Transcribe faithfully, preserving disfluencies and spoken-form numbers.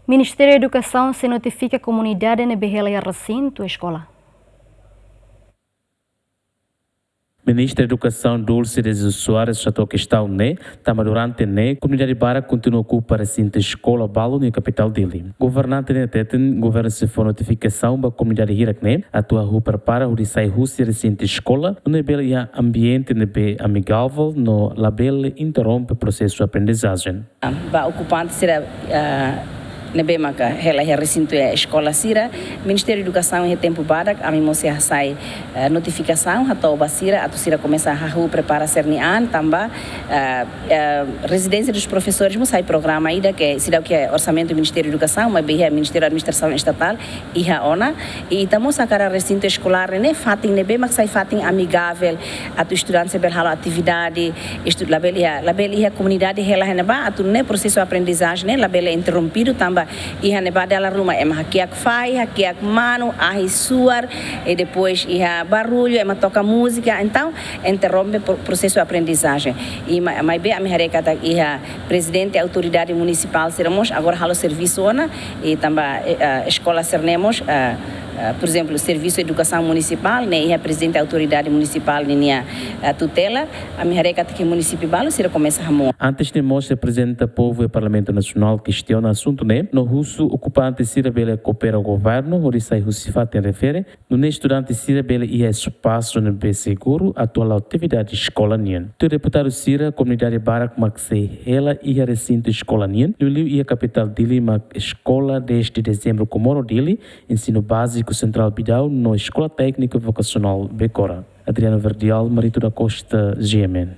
Ministériu Edukasaun sei notifika komunidade ne'ebé hela iha resintu eskola. Ministra Edukasaun Dulce de Jesus Soares hato'o kestaun ne'e tanba durante ne'e komunidade barak kontinua okupa resintu eskola balu iha kapitál Dili. Governante ne'e hateten governu sei fó notifikasaun ba komunidade hirak ne'e atu hahú prepara hodi sai husi resintu eskola, nune'e bele iha ambiente ne'ebé amigavel no labele interrompe prosesu aprendizajen. Ba okupante sira, ah, ne'ebé maka hela iha resintu eskola sira, Ministériu Edukasaun iha tempu badak, ami mós sei hasai, eh, notifikasaun hato'o ba sira, atu sira komesa hahú prepara sira-nia an, tanba, eh, eh, rezidénsia dos profesores mós sai programa ida ke seidauk iha orsamentu Ministériu Edukasaun, maibé iha Ministériu Administrasaun Estatál iha ona, i ita mós hakarak resintu eskolár ne'e fatin ne'ebé mak sai fatin amigavel, atu estudante sira bele halo atividade, estu-, labele iha, labele iha komunidade hela iha ne'ebá, atu nune'e prosesu aprendizajen ne'e labele interrompidu tanba iha ne'ebá dala ruma ema hakiak fahi, hakiak manu, ahi suar, i depois iha barullu, ema toka múzika, entaun interrompe pro-, prosesu aprendizajen. I ma-, maibé ami haree katak iha prezidente autoridade munisipál sira mós agora halo servisu ona, i tanba, eh, eh, eskola sira-ne'e mós, eh, eh, por ezemplu, servisu edukasaun munisipál ne'e iha prezidente autoridade munisipál ninia, eh, tutela, ami haree katak iha munisípiu balu sira komesa hamoos. Antes ne'e mós reprezenta povu iha Parlamentu Nasionál kestiona asuntu ne'e, no husu okupante sira bele koopera ho governu hodi sai husi fatin refere, nune'e estudante sira bele iha espasu ne'ebé seguru atu hala'o atividade eskola nian. Tuir deputadu sira, komunidade barak mak sei hela iha resintu eskola nian, liuliu iha kapitál Dili mak eskola dezde Dezembru Comoro Dili, Ensinu Báziku Sentrál Bidau no Eskola Tékniku Vokasionál Becora. Adriano Verdial, Marito da Costa, G M N.